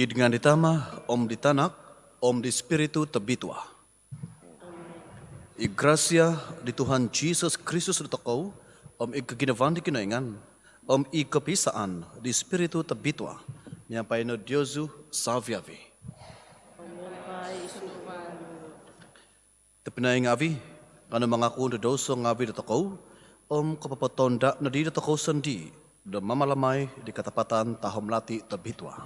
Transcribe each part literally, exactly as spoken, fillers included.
Id ngaan di Tama, om di Tanak, om di Spiritu Tobitua. I grasia di Tuhan Jisus Kristus dotokou, om i koginavaan di Kinoingan, om i kopisaan di Spiritu Tobitua, miampai no diozu savi-avi. Tobpinai ngavi, kanou mangakun do douso ngavi dotokou, om kopopotonda nodi dotokou sondii do mamalamai di katapatan tahom lati tobitua.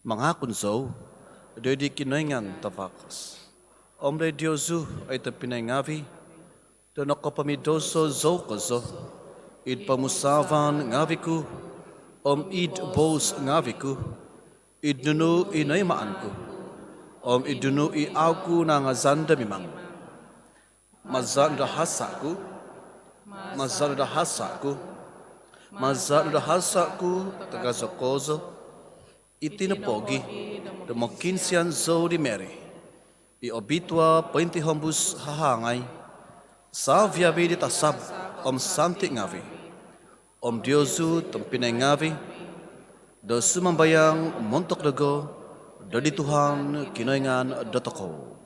Mangakun zou doid di Kinoingan Tavakas, om doid diozu oi tobpinai ngavi, do nokopomidouso zou kozo, id pomusaavan ngavi ku, om id bous ngavi ku, id nunu i noimaan ku, om id nunu i au ku nangazan do mimang. Maza no do hasa ku, maza no do hasa ku, maza no do hasa ku tagazo kozo. Iti no pogi do mokiinsian zou di Mary i obitua pointihombus hahangai, savi-avi di tasab om santi ngavi, om diozu tobpinai ngavi, do sumambayang montok dogo doid di Tuhan Kinoingan dotokou.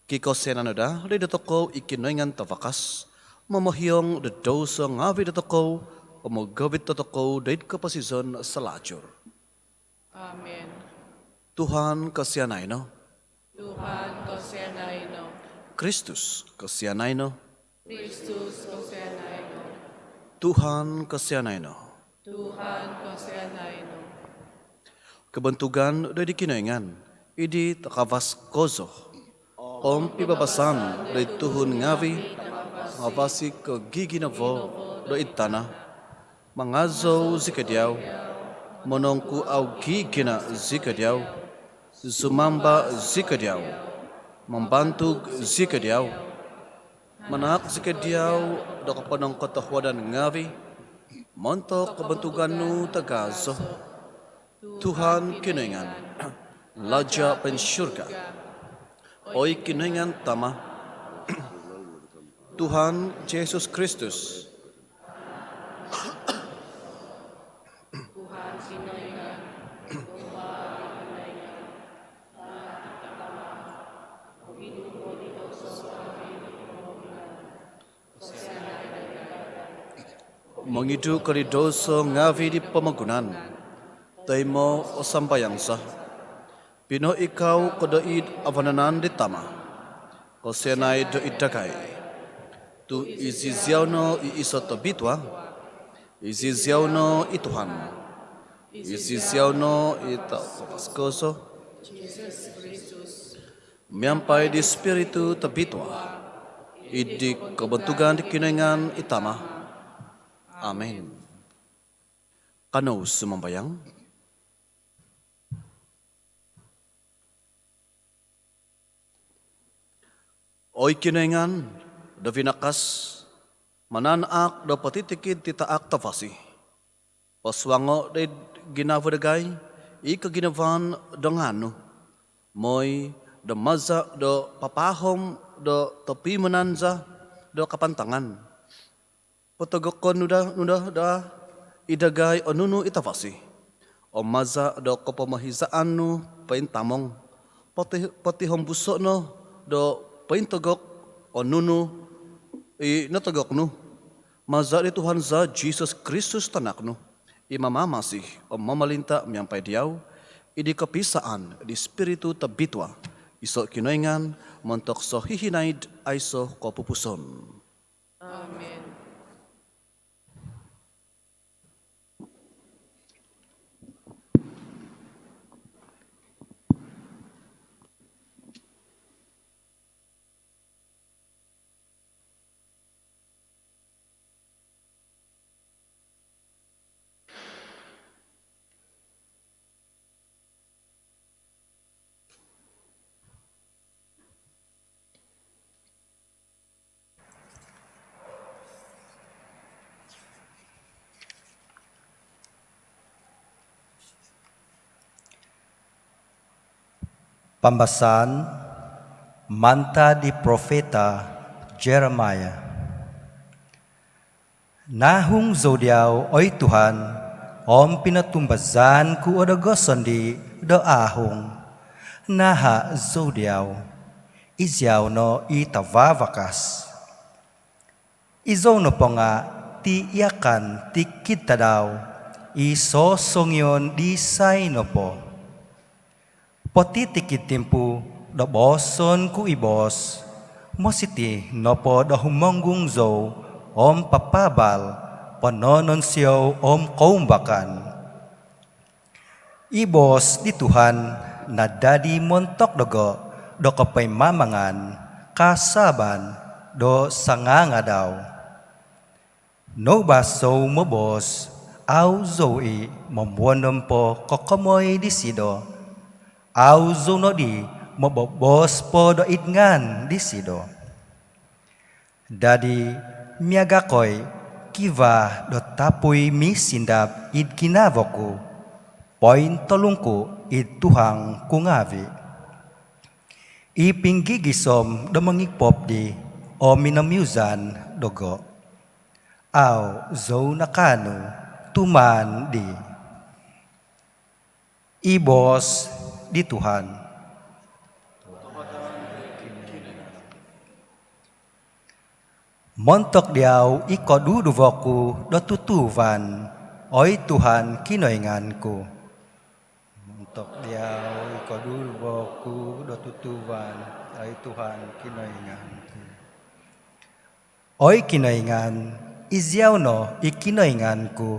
Kikosianan no daa doid dotokou i Kinoingan Tavakas, momohiong do douso ngavi dotokou, om mogovit dotokou doid koposizon salajur. Amin. Tuhan kosianai no. Tuhan kosianai no. Kristus kosianai no. Kristus kosianai no. Tuhan kosianai no. Tuhan kosianai no. Kobontugan doid di Kinoingan id di takavas kozo, om pibabasan doid tuhun ngavi mangavasi kogiginavo doid tana. Mangazou zikoi diau, monongkuau gigina zikoi diau, sumamba zikoi diau, mambantug zikoi diau, manahak zikoi diau do koponongkotohuadan ngavi montok kobontugan nu tagazo. Tuhan Kinoingan, Laja' poinsurga. Oi Kinoingan Tama', Tuhan Jesus Kristus. Mongidu' ko di douso ngaavi' di pomogunan, toimo' o sambayang za. Pinoikau ko do id vananan di Tama', kosianai do id dagai. Tu' iziziau no i iso' tobitua, iziziau no i Tuhan, iziziau no i tavakas kozo, miampai di Spiritu Tobitua, id di kobontugan di Kinoingan i Tama'. Amin. Kanou sumambayang. Oi Kinoingan do vinakas, mananahak do potitikid ti taak tavasi, posuango' do id ginavo dagai i koginavaan do ngaan nu, moi do maza' do papaahom do topimanan za do kapantangan, potogokon nu daa, nu daa, daa i dagai o nunu i tavasi, om maza' do kopomohizaan nu pointamong, poti-, potihombuso' no do pointogok o nunu i notogok nu. Maza' di Tuhan za Jesus Kristus Tanak nu, i mamamasi om momolinta' miampai diau, id di kopisaan di Spiritu Tobitua, iso' Kinoingan, montok sohihinaid aiso' kopupuson. Amin. Pambasaan mantad di profeta Jeremiah. Nahung zou diau, oi Tuhan, om pinotumbazaan ku o dogo sondii' do ahung. Naha' zou diau, iziau no i tavavakas. Izou nopo nga' ti iakan tikid tadau, i sosongion disai nopo. Potitikid timpu do booson ku i boos, mositi nopo do humonggung zou om papaabal, ponononsiou om koumbakan. I boos di Tuhan nadadi montok dogo do kopoimamangan, kasaban do sangangadau. Noubas zou moboos, au zou i' momuondom po kokomoi disido, au zou nodi moboboos po do id ngaan disido. Dadi miaga' ko i' kivaa do tapui misindap id ginavo ku, pointolungku' id tuhang ku ngaavi'. I pinggigisom do mongipop di om minomiuzan dogo, au zou nakaanu tumaan di. I boos di Tuhan. Montok diau i koduduvo ku do tutuuvan, oi Tuhan Kinoingan ku. Montok diau i koduduvo ku do tutuuvan, oi Tuhan Kinoingan ku. Oi Kinoingan, iziau no i Kinoingan ku,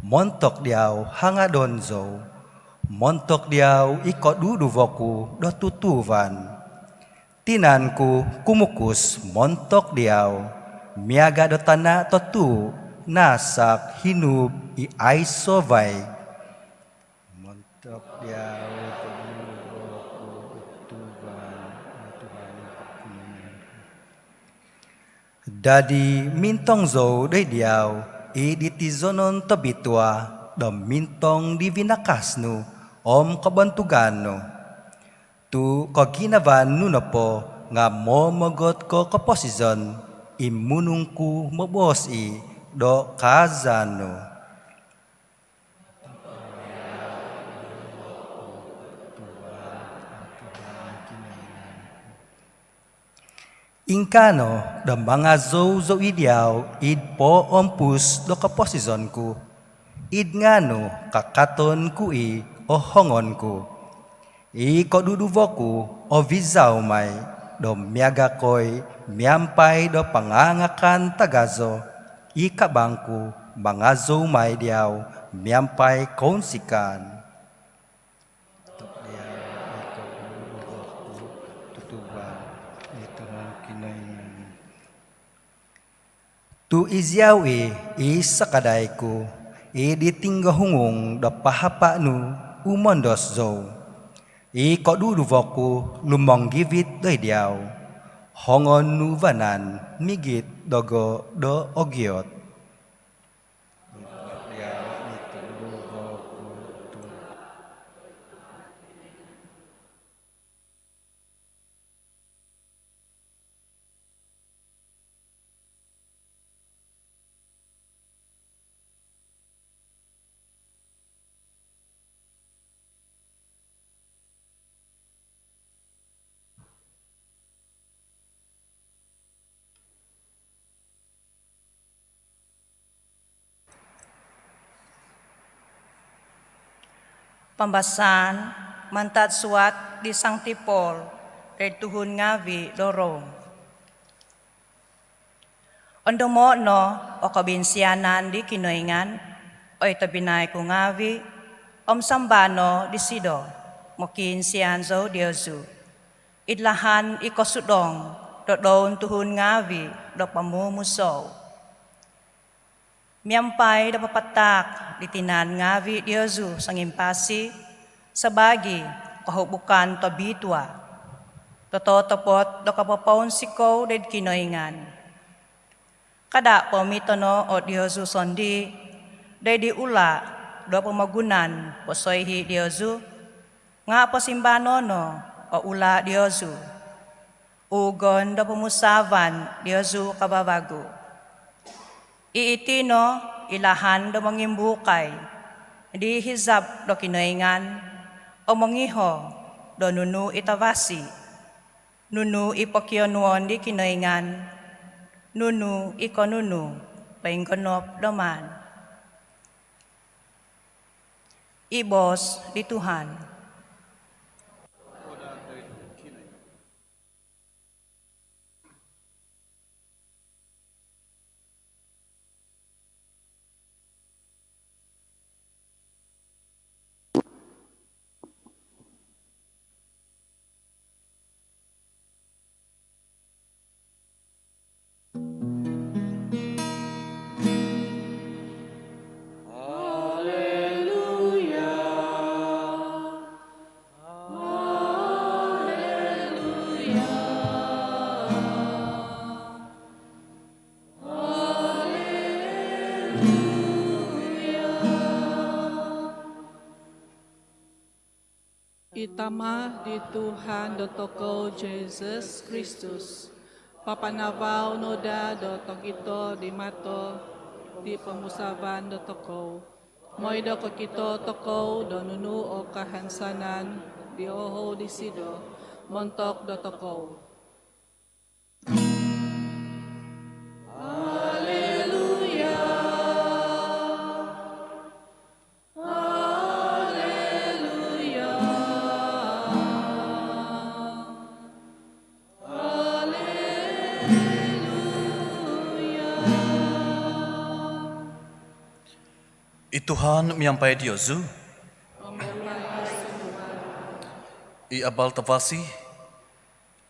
montok diau hangadon zou, montok diau i koduduvo ku do tutuuvan. Tinan ku kumukus montok diau, miaga' do tana' totuu naasak hinuub i aiso' vaig. Montok diau i koduduvo ku do tutuuvan, oi Tuhan Kinoingan ku. Dadi mintong zou doid diau id di tizonon tobitua, do mintong di vinakas nu om kobontugan nu. Tu' koginavaan nu nopo nga' momogot ko' koposizon, i munung ku moboos i' do kaazaan nu. Ingkaa no do mangazou zou i' diau id poompus do koposizon ku, id ngaan nu kakaton ku i' o hongon ku. I koduduvo ku ovizau mai do miaga' ko' i' miampai do pangangakan tagazo, i kabang ku mangazou mai diau miampai kounsikaan. Tu' iziau i' i sakadai ku, id tinggohungung do pahapa' nu umondos zou. I koduduvo ku lumonggivit doid diau, hongon nu vanan migit dogo do ogiot. Pambasaan mantad suat di Sangti Paul doid tuhun ngaavi' do Rom. Ondomo' no o kobinsianan di Kinoingan, oi tobpinai ku ngaavi', om sambaa' no disido mokiinsian zou diozu id lahan i kosudong do doun tuhun ngaavi' do pomumusou. Miampai do papataak di tinan ngaavi' diozu songimpasi sabaagi kohubukan tobitua do totopot do kopopounsikou doid Kinoingan. Kada' pomitono' o diozu sondii' doid di ula' do pomogunan posoihi' diozu, nga' posimbano' no o ula' diozu, ugon do pomusaavan diozu kavavagu. I iti no i lahan do mongimbukai di hizab do Kinoingan om mongiho do nunu i tavasi, nunu i pokionuon di Kinoingan, nunu i konunu poinggonop do maan. I boos di Tuhan. I Tama' di Tuhan dotokou Jisus Kristus papanavau no daa do tokito di mato di pomusaavan dotokou, moi do kokito tokou do nunu o kahansanan di ohou disido montok dotokou. Alleluia. Alleluia. Alleluia. I Tuhan miampai diozu. I abal tavasi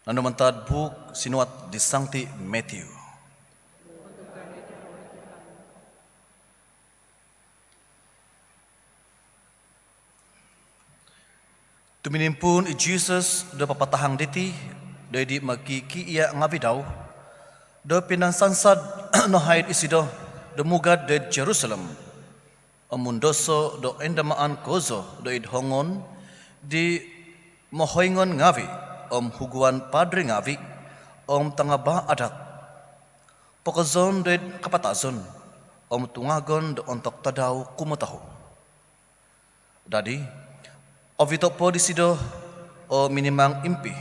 naanu mantad buuk sinuat di Sangti Matthew. Tuminimpuun i Jisus do papatahang diti doid di mokikiia' ngaavi' dau, do pinansansad no haid isido do mugad doid Jerusalem. om mundoso' do oindamaan kozo do id hongon di mohoingon ngavi' om huguan padri ngavi' om tangabaa adat, pokozon do id kapatazon om tungagon do ontok tadau kumotohu. Dadi, ovito' po disido o minimang impi,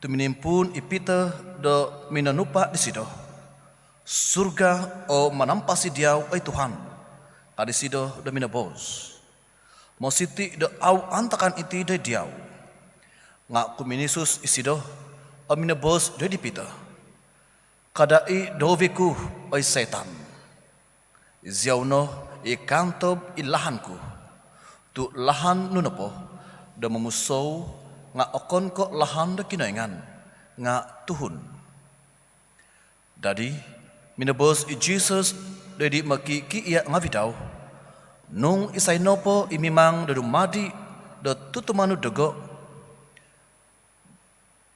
tu' minimpuun i Pitor do minonupa' disido. "Surga o manampasi diau, oi Tuhan," ka disido do minoboos. "Mositi' do au' antakan iti do id diau." Nga' kuminisus isido om minoboos do id di Pitor, "Kada' i' dovi ku, oi Soitan. Iziau no i kaantob id lahan ku, tu' lahan nu nopo do momusou nga' okon ko' lahan do Kinoingan, nga' tuhun." Dadi, minoboos i Jisus do id di mokikiia' ngavi' dau, "Nung isai nopo i mimang do dumadi do tutumanud dogo',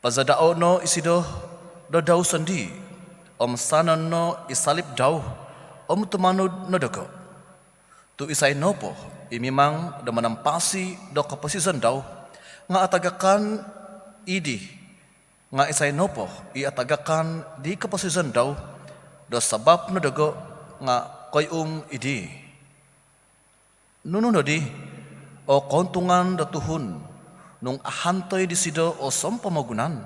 pazadao' no isido do dau sondii', om sanon no i salip dau om tumanud no dogo'. Tu' isai nopo i mimang do manampasi do koposizon dau, nga' atagakan i' dii, nga' isai nopo i atagakan di koposizon dau do sabap no dogo', nga' koihum i' dii. Nunu nodi o kountungan do tuhun nung ahantoi disido o sompomogunan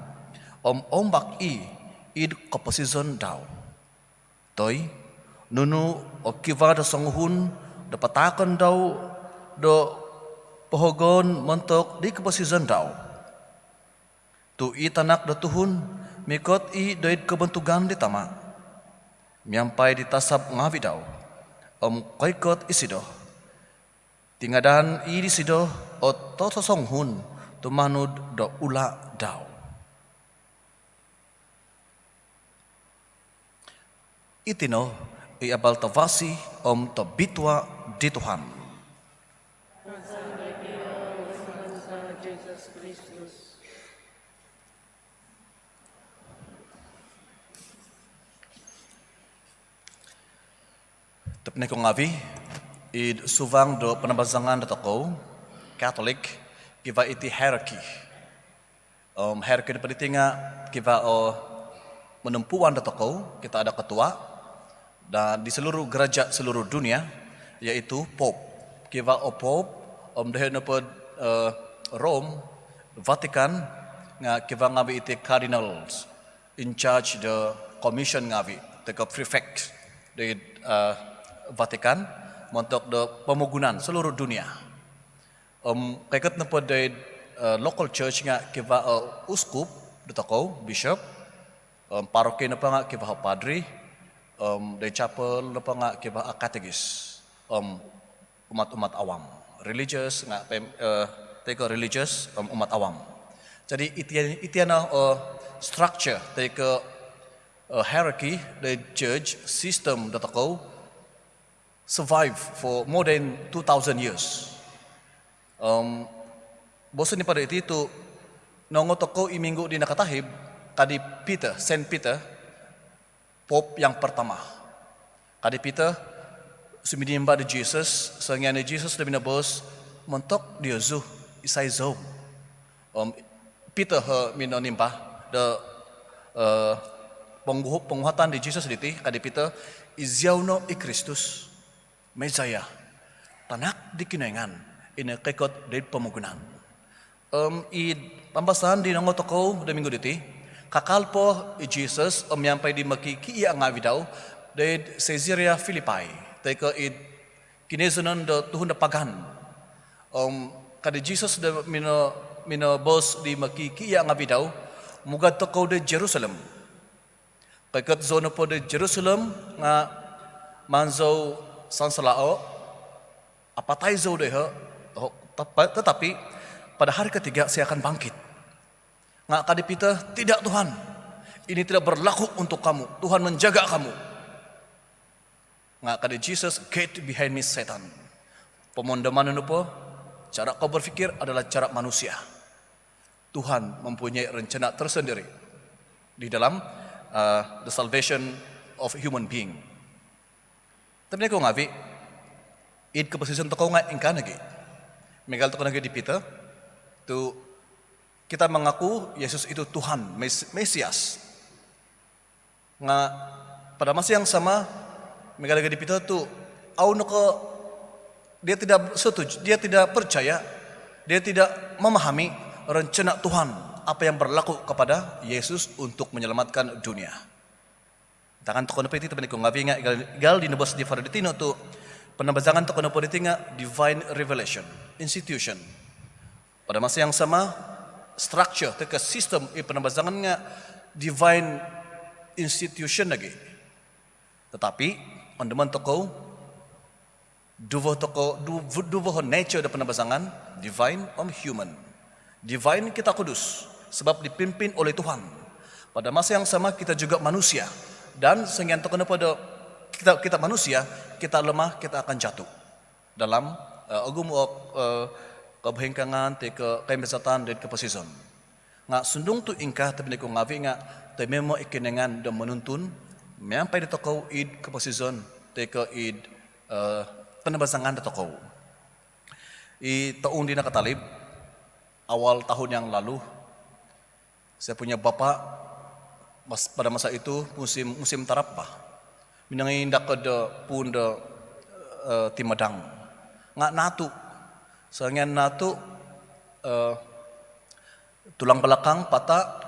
om oumbak i' id koposizon dau? Toi, nunu o kivaa do songuhun do pataakon dau do pohogoon montok di koposizon dau? Tu' i Tanak do Tuhun mikot i' do id kobontugan di Tama' miampai di tasab ngavi' dau, om koikot isido, tingadan i' disido o tososonguhun tumanud do ula' dau." Iti no i abal tavasi om tobitua' di Tuhan. Tobpinai ko ngavi', id suvang do panambazangan dotokou Katolik, kivaa iti hierarki. Om hierarki nopo diti nga' kivaa o monompuan dotokou, kita ada ketua, dan di seluruh gereja seluruh dunia, iaitu Pope. Kivaa o Pope, om doiho' nopo, eh, Rome, Vatican, nga' kivaa ngavi' iti cardinals in charge do commission ngavi', toi ko' prefect di, eh, Vatican montok do pomogunan seluruh dunia. Om koikot nopo doid, eh, local church nga' kivaa o uskup dotokou, bishop. Om paroki nopo nga' kivaa o padri. Om doid chapel nopo nga' kivaa o katekis. Om umat-umat awam. Religious nga' pem-, eh, toi ko' religious, om umat awam. Jadi iti, iti no o structure toi ko', eh, hierarchy doid church system dotokou survive for more than two thousand years. Om boos nopo do iti tu' nongou tokou i minggu di nakatahib, ka di Peter, Saint Peter, Pope yang pertama. Ka di Peter, suminimba di Jisus, songian i Jisus do minoboos, "Montok diozu, isai zou?" Om Peter o minonimba do, eh, ponguhu-, ponguhatan di Jisus diti, ka di Peter, "Iziau no i Kristus, Messiah, Tanak di Kinoingan, i nokoikot doid pomogunan." Om id pambasaan di nongou tokou do minggu diti, kakal po i Jisus om miampai di mokikiia' ngavi' dau doid Caesarea Philippi, toi ko' id kinoizonon do tuhun do pagan. Om ka di Jisus do mino-, minoboos di mokikiia' ngavi' dau, "Mugad tokou doid Jerusalem. Koikot zou nopo doid Jerusalem nga' maan zou sansalao', apatai zou doiho', oh, tapa-, tetapi pada hari ketiga saya akan bangkit." Nga' ka di Peter, "Tidak, Tuhan. Ini tidak berlaku untuk kamu. Tuhan menjaga kamu." Nga' ka di Jisus, "Get behind me, Satan. Pomondoman nu nopo, cara kau berfikir adalah cara manusia. Tuhan mempunyai rencana tersendiri di dalam, eh, the salvation of human being." Tobpinai ko ngavi', Id koposizon tokou nga' ingkaa nogi'. Miagal tokou nogi' di Peter, tu' kita mengaku Yesus itu Tuhan, Mes- Mesias. Nga' pada masa yang sama, miagal nogi' di Peter tu' au noko, dia tidak setuju, dia tidak percaya, dia tidak memahami rencana Tuhan, apa yang berlaku kepada Yesus untuk menyelamatkan dunia. Intangan tokou nopo iti tobpinai ku ngavi' nga' igal, igal di nobos di Father di tino tu' panambazangan tokou nopo diti nga' divine revelation, institution. Pada masa yang sama, structure toi ko sistem i panambazangan nga' divine institution nogi'. Tetapi ondomon tokou duvo tokou, du- duvo nature do panambazangan, divine om human. Divine, kita kudus sebab dipimpin oleh Tuhan. Pada masa yang sama, kita juga manusia. Dan songian tokou nopo do kita, kita manusia, kita lemah, kita akan jatuh dalam, eh, ogumu o, eh, kobohingkaangan toi ko koimbazatan doid koposizon. Nga' sundung tu' ingkaa tobpinai ku ngavi' nga' tomoimo i Kinoingan do monuntun miampai dotokou id koposizon toi ko id, eh, panambazangan dotokou. I toun di nakatalib, awal tahun yang lalu, saya punya bapa, mas- pada masa itu musim, musim tarap bah, minongoi indakod do puun do, eh, timadang. Nga' naatu'. Songian naatu', eh, tulang belakang patah,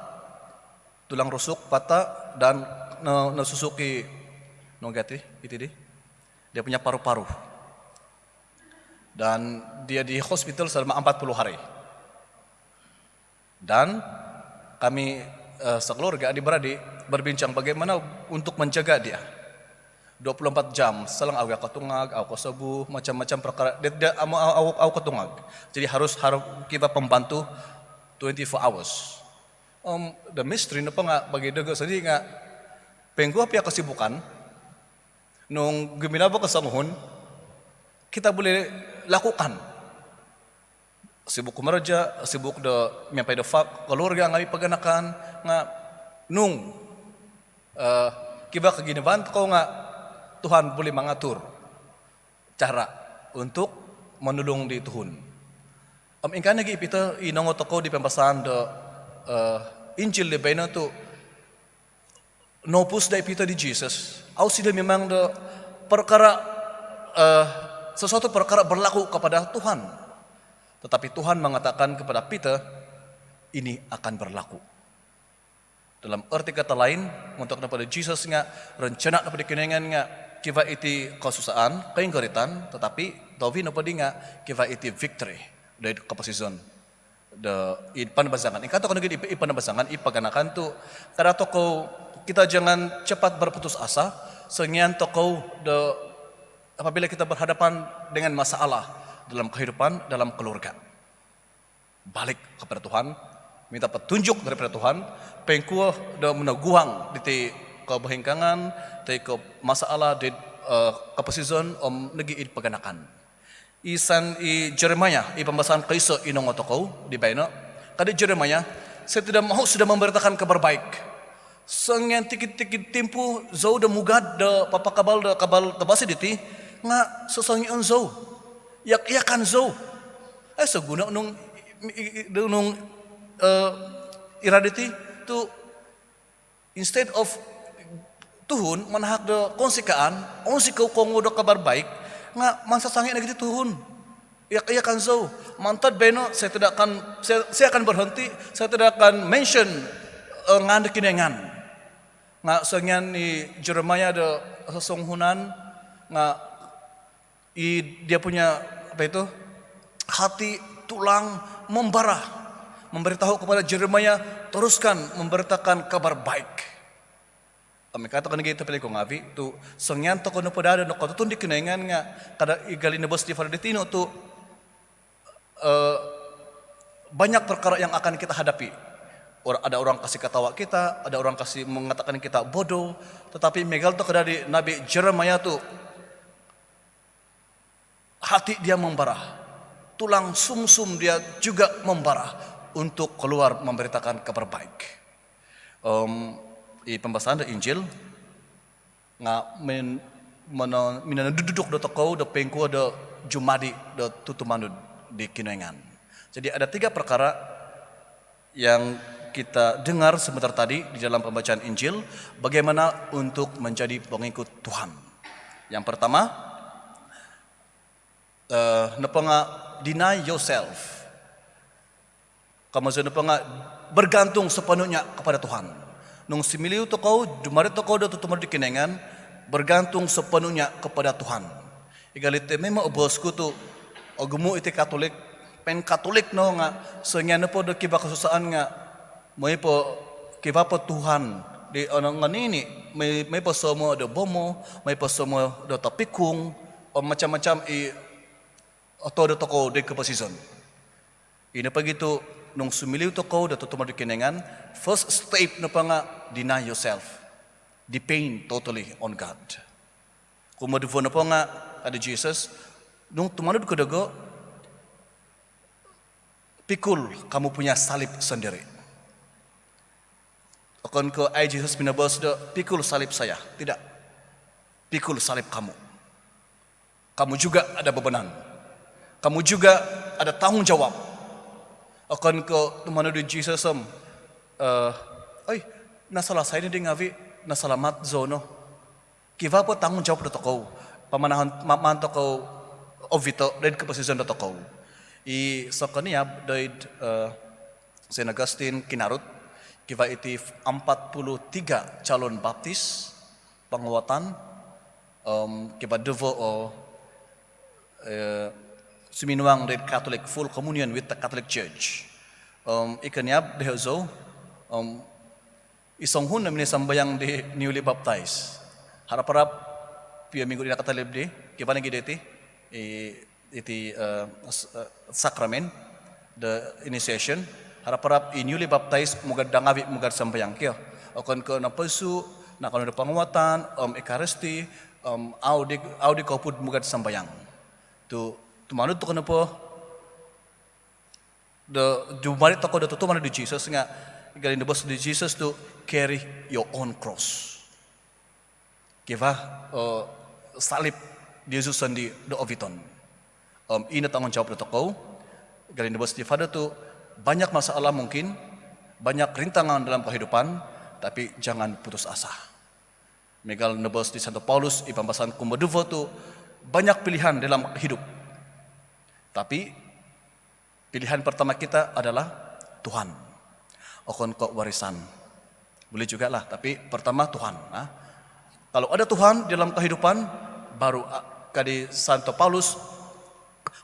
tulang rusuk patah, dan no- nosusuk i, nunu gia ti, iti di, dia punya paru-paru. Dan dia di hospital selama empat puluh hari. Dan kami, eh, sekeluarga, adik-beradik, berbincang bagaimana untuk menjaga dia. Dua puluh empat jam selang, au kotungag, au kosobu, macam-macam perkara. Dia, dia, au, au, au, au kotungag. Jadi harus, harus kita pembantu twenty-four hours. Om the mystery nopo nga' bagi dogo sondii nga' poingkuo pia kesibukan, nung guminavo ko songuhun, kita boleh lakukan. Sibuk kumaraja, sibuk do miampai do fa- keluarga ngavi' paganakan, nga' nung, eh, kivaa koginavaan tokou nga' Tuhan boleh mengatur cara untuk menolong di tuhun. Om ingkaa nogi' i Peter, i nongou tokou di pambasaan do, eh, Injil di baino tu' nopus daa i Peter di Jesus. Au isido mimang do perkara, eh, sesuatu perkara berlaku kepada Tuhan. Tetapi Tuhan mengatakan kepada Peter, "Ini akan berlaku." Dalam erti kata lain, montok nopo di Jesus nga' rencana nopo di Kinoingan nga' kivaa iti kesusahan, koinggoritan, tetapi tohuvi nopo di nga' kivaa iti victory doid koposizon do id panambazangan. Ingkaa tokou nogi' id panambazangan, id paganakan tu' kada tokou, kita jangan cepat berputus asa songian tokou do, apabila kita berhadapan dengan masalah dalam kehidupan, dalam keluarga. Balik kepada Tuhan, minta petunjuk daripada Tuhan, poingkuo do monoguang diti kobohingkaangan toi ko masalah di, eh, koposizon om nogi' id paganakan. Isan i Jeremiah, i pambasaan koiso i nongou tokou di baino. Ka di Jeremiah, "Saya tidak mahu sudah memberitakan kabar baik. Songian tikid-tikid timpu zou do mugad do papakabal do kabal tavasi diti, nga' sosongion zou, iak-iakan zou." Aiso guno nung, i- i- i- nung, eh, irad diti tu' instead of tuhun manahak do kounsikaan, onsikou koongou do kabar baik, nga' mansasangi nogi iti tuhun. Iak-iakan zou. Mantad baino, saya tidak akan, saya, saya akan berhenti, saya tidak akan mention, eh, ngaan do Kinoingan. Nga' songian i Jeremiah do sosonguhunan, nga' i dia punya, apa itu, hati tulang membara, memberitahu kepada Jeremiah, "Teruskan memberitakan kabar baik." Om ingkaa tokou nogi' tobpinai ku ngavi' tu' songian tokou nopo daa do nokotutun di Kinoingan nga' kada igali nobos di Father di tino tu', eh, banyak perkara yang akan kita hadapi. Or- ada orang kasih ketawa kita, ada orang kasih mengatakan kita bodoh, tetapi miagal tokou daa di Nabi Jeremiah tu' hati dia membara, tulang sumsum dia juga membara untuk keluar memberitakan kabar baik. Om i pambasaan do Injil nga' men- mino-, minonuduk dotokou do poingkuo do jumadi do tutumanud di Kinoingan. Jadi ada tiga perkara yang kita dengar sebentar tadi di dalam pembacaan Injil, bagaimana untuk menjadi pengikut Tuhan. Yang pertama, eh, nopo nga deny yourself. Komozon nopo nga bergantung sepenuhnya kepada Tuhan. Nung sumiliu tokou, jumadi tokou do tutumanud di Kinoingan, bergantung sepenuhnya kepada Tuhan. Igali ti memang o bosku tu ogumu iti Katolik, pen Katolik no nga songian nopo do kiva kosusaan nga moi po kiva po Tuhan di ono ngonini, moi, moi po somo do bomo, moi po somo do topikung, om macam-macam i oto dotokou di koposizon. Ino pogi tu nung sumiliu tokou do tutumanud di Kinoingan, first step nopo nga deny yourself. Depend totally on God. Kumoduvo nopo nga, ka di Jesus, nung tumanud ko dogo, pikul kamu punya salib sendiri. Okon ko ai Jesus minoboos do, pikul salib saya. Tidak. Pikul salib kamu. Kamu juga ada bebanan. Kamu juga ada tanggungjawab. Okon ko tumanud di Jesus om, eh, oi, nasalasai no di ngavi, nasalamat zou no. Kiva po tanggungjawab dotokou, pamanahon, ma-, maan tokou ovito doid koposizon dotokou. I sokoniab doid, eh, Saint Augustine Kinarut, kiva iti empat puluh tiga calon baptis, penguatan, om kiva duvo o, eh, suminuang doid Catholic, full communion with the Catholic Church. Om i koniab doiho zou, om i songuhun no minosambayang di newly baptized. Harap-harap pio minggu di nakatalib di, kiva nogi doiti, i, iti, eh, s-, eh, sakramen, the initiation. Harap-harap i newly baptized mugad do ngavi mugad sambayang kio. Okon ko nopoisu, nakaanu do penguatan, om Ekaristi, om au di, au di kopud mugad sambayang. Tu, tumanud tokou nopo do jumadi tokou do tutumanud di Jesus nga, igali noboos di Jesus tu, carry your own cross. Kiva, eh, salib di Jesus sondii do oviton. Om ino tanggungjawab dotokou. Igali noboos di Father tu, banyak masalah mungkin, banyak rintangan dalam kehidupan, tapi jangan putus asa. Miagal noboos di Santo Paulus i pambasaan kumoduvo tu, banyak pilihan dalam hidup. Tapi pilihan pertama kita adalah Tuhan. Okon ko warisan. Boleh jugalah, tapi pertama Tuhan. Nah, kalau ada Tuhan di dalam kehidupan, baru, ah, ka di Santo Paulus,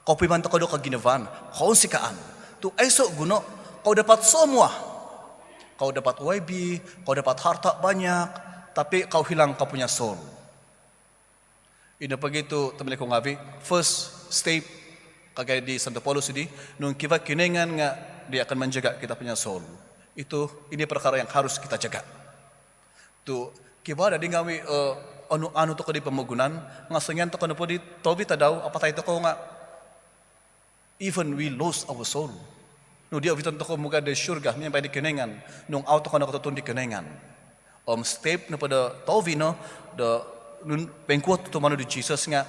kopuiman tokou do koginavaan, kounsikaan. Tu aiso guno, kau dapat semua. Kau dapat Y B, kau dapat harta banyak, tapi kau hilang kau punya soul. Ino pogi tu, tobpinai ku ngavi, first step, ka gia di Santo Paulus di, nung kiva Kinoingan nga, Dia akan menjaga kita punya soul. Itu, ini perkara yang harus kita jaga. Tu, kiva dadi ngavi, eh, anu-anu tokou di pomogunan, nga songian tokou nopo di tobi tadau, apatai tokou nga, even we lose our soul. Nung di oviton tokou mugad di surga, miampai di Kinoingan, nung au tokou nokotutun di Kinoingan. Om step nopo do tobi no, do nung poingkuo tutumanud di Jesus nga,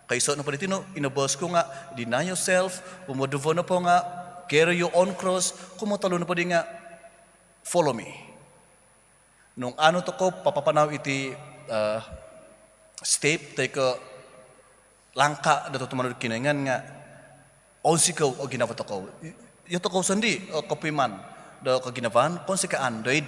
koiso nopo di tinu, i noboos ku nga, deny yourself, kumoduvo nopo nga, carry your own cross, kumotolu nopo di nga, follow me. Nung au tokou papapanau iti, eh, step toi ko langkah do tutumanud Kinoingan nga, ounsikou o ginavo tokou. I-, izo tokou sondii, eh, kopuiman do koginavaan, kounsikaan doid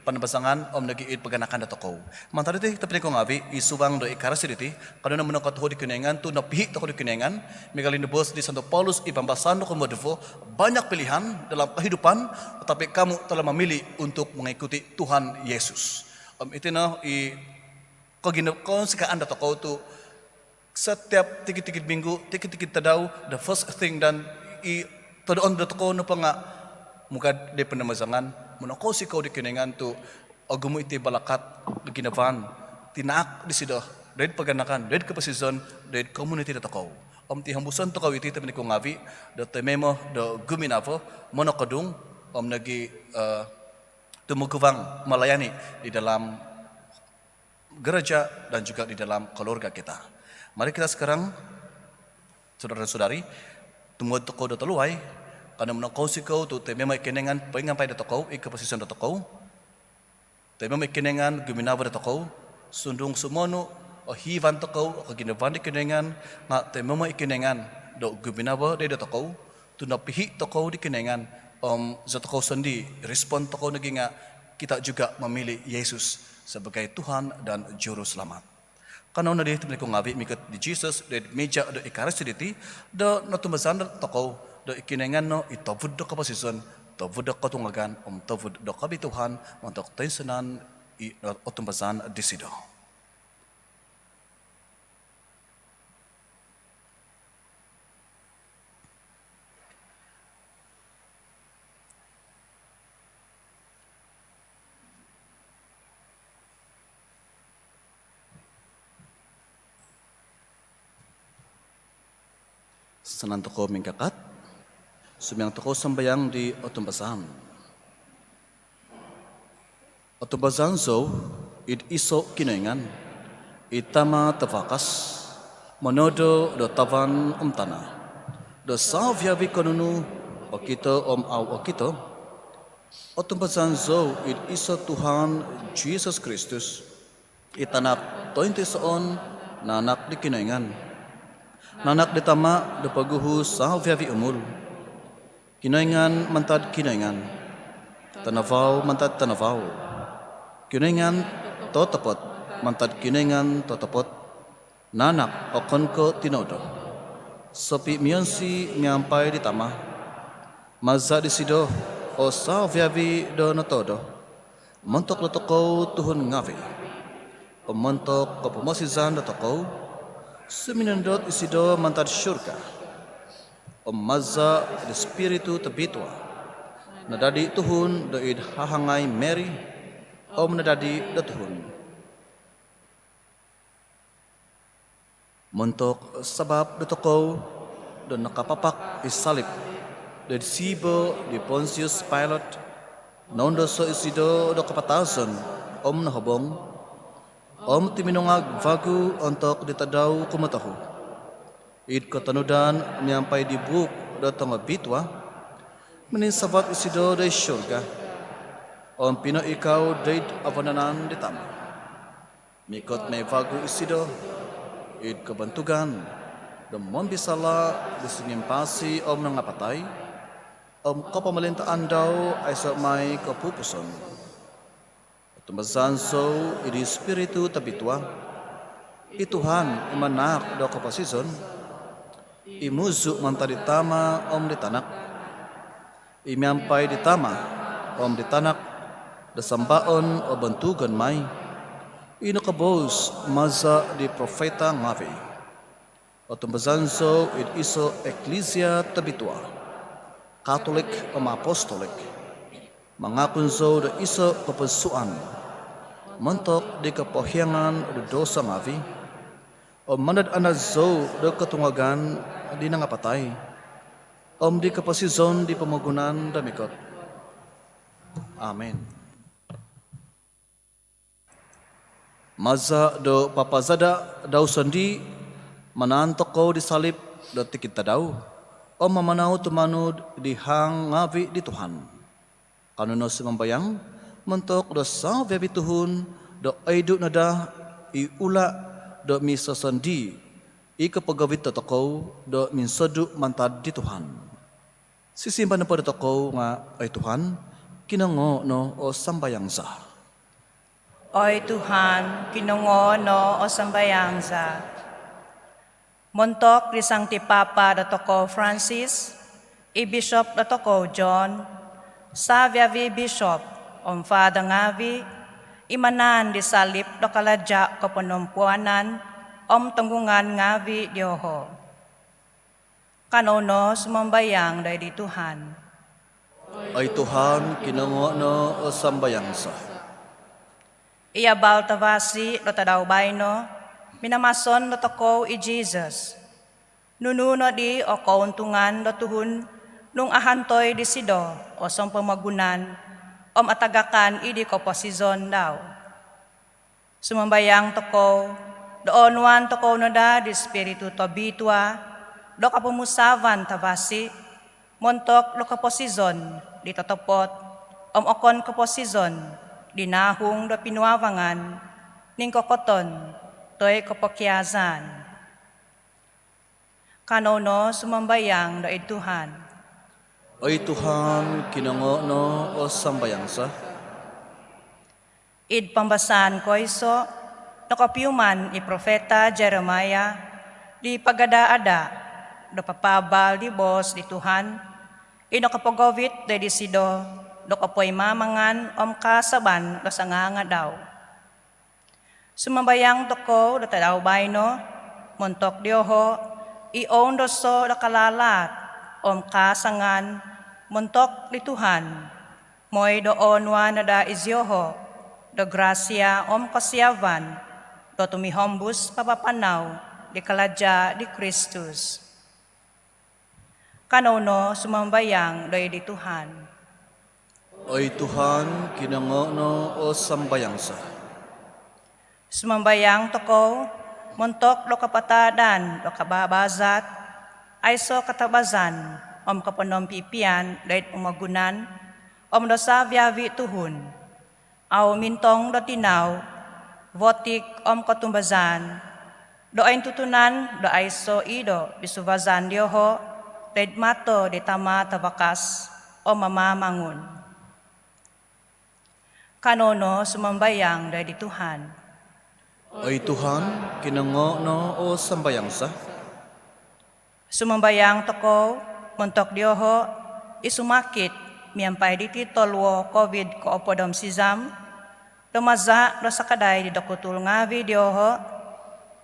panabasangan om nogi id paganakan dotokou. Mantad diti, tobpinai ku ngavi, i suang do Ekaristi diti, kanou no monongkotohuod di Kinoingan, tu nopihi tokou di Kinoingan, miagal i noboos di Santo Paulus i pambasaan do kumoduvo, banyak pilihan dalam kehidupan, tetapi kamu telah memilih untuk mengikuti Tuhan Yesus. Om iti no i kogina-, kounsikaan dotokou tu setiap tikid-tikid minggu, tikid-tikid tadau, the first thing dan i todoon dotokou nopo nga mugad di panabasangan, monongkounsikou di Kinoingan tu ogumu iti balakat, koginavaan, tinaak disido, doid paganakan, doid koposizon, doid komuniti dotokou. Om tihombuson tokou iti, tobpinai ku ngavi, do tomoimo do guminavo, monokodung, om nogi, eh, tumoguvang melayani di dalam gereja dan juga di dalam keluarga kita. Mari kita sekarang, saudara dan saudari, tumuod tokou do toluai, kanou monongkounsikou tu' toimoimo i Kinoingan poingampai dotokou i koposizon dotokou. Toimoimo i Kinoingan guminavo dotokou, sundung sumonu o hiivan tokou o koginavaan di Kinoingan, nga' toimoimo i Kinoingan do guminavo doid dotokou, tu' nopihi' tokou di Kinoingan, om zi tokou sondii', respon tokou nogi nga' kita juga memilih Yesus sebagai Tuhan dan Juruselamat. Kanou nodi tobpinai ku ngaavi' mikot di Jisus doid mija do Ekaristi diti, do notumbazaan dotokou do i Kinoingan no i tovud do koposizon, tovud do kotungagan, om tovud do kobituaan montok toinsanan i otumbazaan disido. Sanang tokou mingkakat, sumambayang tokou sambayang di otumbazaan. Otumbazaan zou id iso' Kinoingan, i Tama' tavakas, monodo do tavan om tana', do savi-avi' ko' nunu okito om au okito. Otumbazaan zou id iso' Tuhan Jisus Kristus, i Tanak tointoisoon, naanak di Kinoingan, naanak di Tama' do poguhu savi-avi' umul. Kinoingan mantad Kinoingan, tanavau mantad tanavau, Kinoingan totopot mantad Kinoingan totopot, naanak okon ko' tinoodo, sopimionsi miampai di Tama'. Maza' disido o savi-avi' do notoodo. Montok dotokou tuhun ngaavi' om montok kopomosizan dotokou, suminondot isido mantad surga. Om maza' di Spiritu Tobitua, nadadi tuhun do id hahangai Mary, om nadadi do tuhun. Montok sabap dotokou do nakapapak id salip do id siibo' di Pontius Pilate, noundoso' isido do kapatazon om nohobong, om tuminungag vagu ontok di tadau kumotohu, id kotonudan miampai di buuk do tongobitua. Mininsavat isido doid surga om pinoikau doid vananan di Tama'. Mikot mai vagu isido id kobontugan do mombisala' di songimpasi om nangapatai, om kopomolintaan dau aiso' mai kopupuson. Otumbazaan zou id Spiritu Tobitua, i Tuhan i manaak do koposizon, i muzu' mantad di Tama' om di Tanak, i miampai di Tama' om di Tanak do sambaon om bontugon mai, i nokoboos maza' di profeta ngaavi'. Otumbazaan zou id iso' iklisia tobitua, Katolik om apostolik. Mangakun zou do iso' kopodsuan montok di kopohiangan do douso ngaavi', om mandad-andad zou do kotungagan di nangapatai, om di koposizon di pomogunan do mikot. Amin. Maza' do papazada' dau sondii', manaan tokou di salip do tikid tadau om mamanau tumanud di hang ngaavi' di Tuhan. Kanou no sumambayang montok do savi-avi' tuhun do oidu' no daa i ula' do misosondii' i kopogovit dotokou do minsodu' mantad di Tuhan. Sisimbar nopo dotokou nga', oi Tuhan, kinongoo' no o sambayang za. Oi Tuhan, kinongoo' no o sambayang za. Montok di Sangti Papa dotokou Francis, i Bishop dotokou John, savi-avi' bishop om father ngaavi' i manaan di salip do kalaja' koponompuanan om tonggungan ngaavi' dioho'. Kanou no sumambayang doid di Tuhan. Oi Tuhan, kinongoo' no o sambayang za. I abal tavasi do tadau baino, minamason dotokou i Jisus. Nunu nodi o kountungan do tuhun nung ahantoi disido o sompomogunan om atagakan id di koposizon dau? Sumambayang tokou do oonuan tokou no daa di Spiritu Tobitua do kopomusaavan tavasi montok do koposizon di totopot om okon koposizon di nahung do pinuavangan, ningkokoton toi kopokiazaan. Kanou no sumambayang do id Tuhan. Oi Tuhan, kinongoo no o sambayang za. Id pambasaan koiso, nokopiuman i profeta Jeremiah di pagada-ada do papaabal di boos di Tuhan i nokopogovit do disido do kopoimamangan om kaasaban do sangangadau. Sumambayang tokou do tadau baino montok dioho i oundoso do kalaalaat om kaasangan montok di Tuhan, moi do oonuan no daa izioho do grasia om kosiavan do tumihombus papapanau di kalaja di Kristus. Kanou no sumambayang do id di Tuhan. Oi Tuhan, kinongoo no o sambayang za. Sumambayang tokou montok do kapataadan do kabaabazat, aiso katabazan om koponompipian do id pomogunan om do savi-avi tuhun, au mintong do tinau, votik om kotumbazaan, do ointutunan do aiso i do bisuvazan dioho do id mato di Tama Tavakas om Mamamangun. Kanou no sumambayang do id di Tuhan. Oi Tuhan, kinongoo no o sambayang za. Sumambayang tokou montok dioho i sumakit miampai diti toluo Covid koopod om sizam, do maza do sakadai di dokutul ngaavi dioho,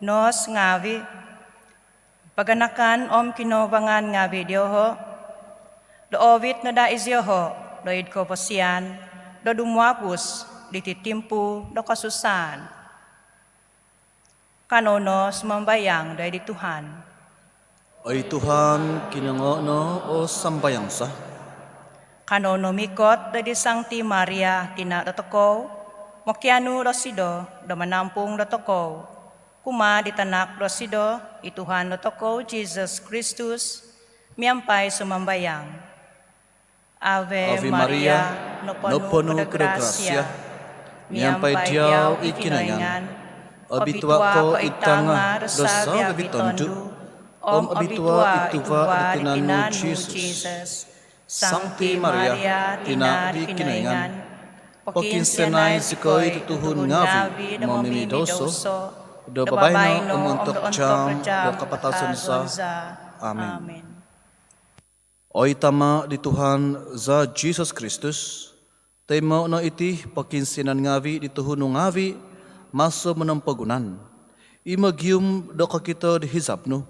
nos ngaavi, paganakan om kinouvangan ngaavi dioho, do oovit no daa izioho do id kovosian do dumuabus diti timpu do kosusaan. Kanou no sumambayang do id di Tuhan. Oi Tuhan, kinongoo no o sambayang za. Kanou no mikot do id di Sangti Maria, tina dotokou, mokianu dosido do manampung dotokou kumaa di tanak dosido, i Tuhan dotokou Jisus Kristus, miampai sumambayang. Ave Maria, noponu ko do grasia, miampai diau i Kinoingan. Obitua ko id tanga do savi-avi tondu, om obitua i tuva di tinan nu Jisus. Sangti Maria, tina di Kinoingan, pokiinsianai zikoi tutuhun ngaavi momimidoso, do babaino om ontok jaam do kapatazon za. Amin. Oi Tama di Tuhan za Jisus Kristus, toimo no iti pokiinsianan ngaavi di tuhun nu ngaavi maso monompogunan, i mogium do kokito di hizab nu,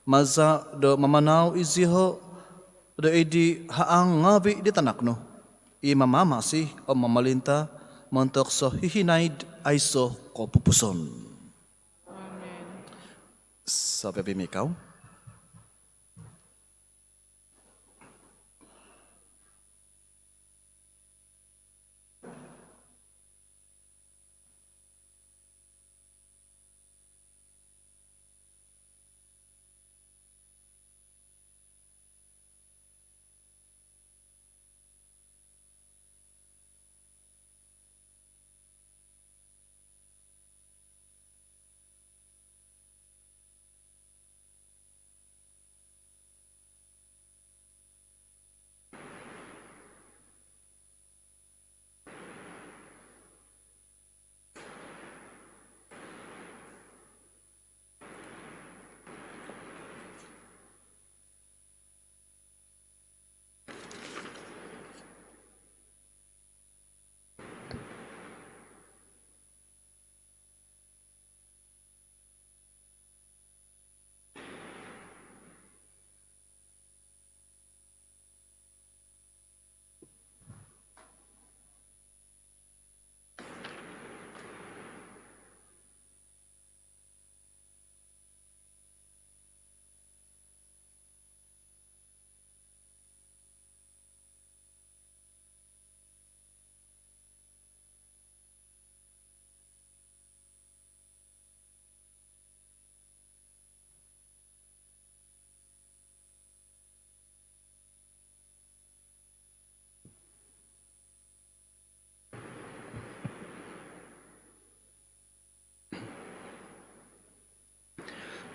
maza do mamanau izioho do id di haang ngaavi di tanak nu, i mamamasi om momolinta montok sohihinaid aiso kopupuson. Amin. Savi-avi mikau.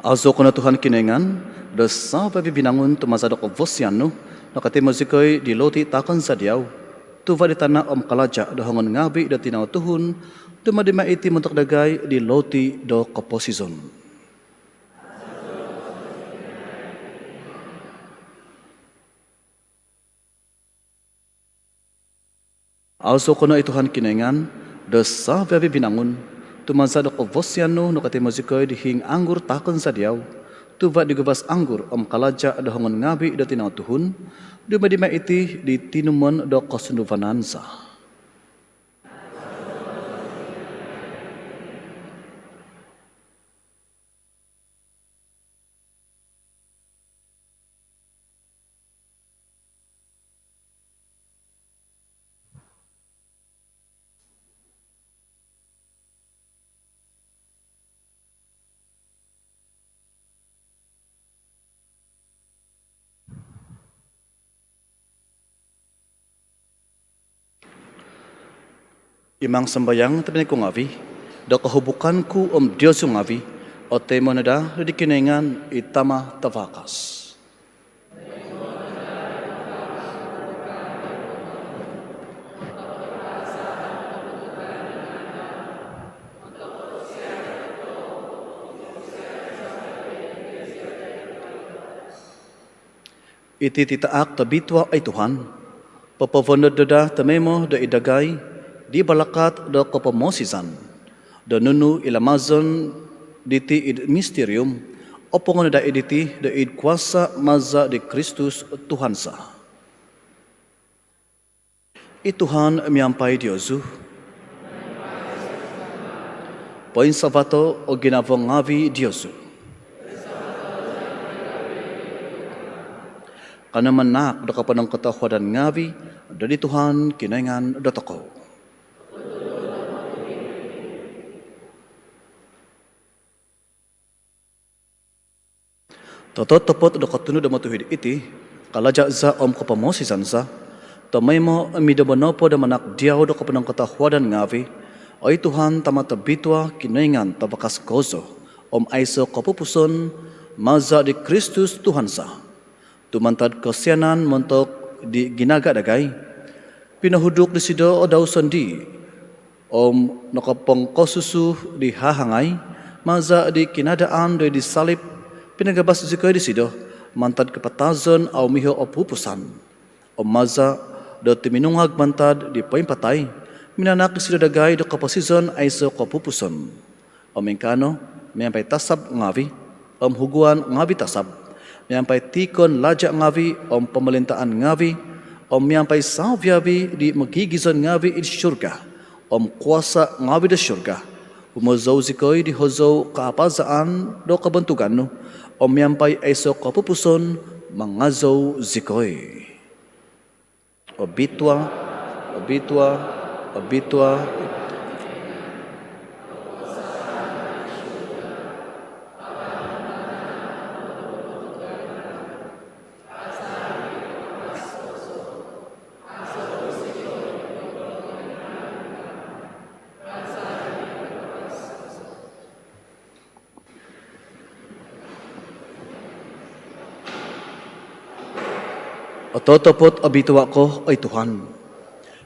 Aazou ko no Tuhan Kinoingan do savi-avi binangun, tu maza do kavasian nu nokotimo zikoi di loti taakon za diau, tuva' di tana' om kalaja' do hongon ngaavi' do tinau tuhun, dumadi mai iti montok dagai di loti do koposizon. Aazou ko no i Tuhan Kinoingan do savi-avi binangun, tu maza do kavasian nu nokotimo zikoi di hiing anggur taakon za diau, tuva' di guvas anggur om kalaja' do hongon ngaavi' do tinau tuhun, dumadi mai iti di tinumon do kosunduvanan za. Imang sambayang tobpinai ku ngaavi', do kohubukan ku om diozu ngaavi' otoimo no daa di Kinoingan i Tama' Tavakas. Iti titaak tobitua', oi Tuhan, popovonod no daa tomoimo do id dagai di balakat do kopomosizan, do nunu i lamazon diti id mistirium, opongo no daa i diti do id kuasa' maza di Kristus Tuhan za. I Tuhan miampai diozu. Poinsavato' o ginavo ngaavi' diozu. Kanou manaak do koponongkotohuadan ngaavi' do di Tuhan Kinoingan dotokou. Tototopot do kotunud om otuhid iti, kalaja' za om kopomosizan za, tomoimo om id nombo nopo do manaak diau do koponongkotohuadan ngaavi', oi Tuhan, Tama' tobitua', Kinoingan tavakas kozo om aiso' kopupuson, maza di Kristus Tuhan za. Tu mantad kosianan montok di ginaga' dagai, pinohuduk disido o dau sondii' om nokopongkosusu di hahangai, maza di kinadaan do id salib, pinagabas zikoi disido mantad kapatazon au miho' opupusan. Om maza do tuminungag mantad di poimpatai, minanaak disido dagai do koposizon aiso' kopupuson. Om ingkaa no, miampai tasab ngaavi' om huguan ngaavi' tasab, miampai tiikon laja' ngaavi' om pomolintaan ngaavi', om miampai savi-avi di mogigizon ngaavi' id surga om kuasa' ngaavi' do surga, humozou zikoi di hozou kaapazaan do kobontugan nu, om miampai aiso' kopupuson mangazou zikoi. Obitua', obitua', obitua'. Ototopot obitua' ko, oi Tuhan,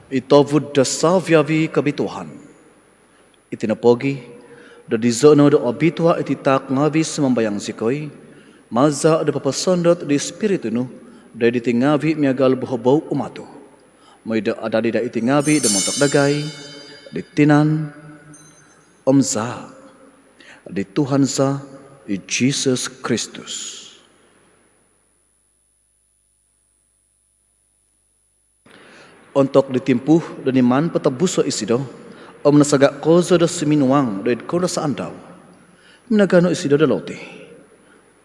i tovud do savi-avi kobituaan. Iti nopogi', do dizo' no do obitua' iti taak ngaavi', sumambayang zikoi, maza do poposondot di Ispiritu nu do id iti ngaavi' miagal bohobou umatu', moi do adadi daa iti ngaavi' do montok dagai di tinan om zaa' di Tuhan za, i Jisus Kristus. Ontok di timpu do niman potobuso' isido om nasaga' kozo do suminuang do id koundasaan dau, minaganu isido do loti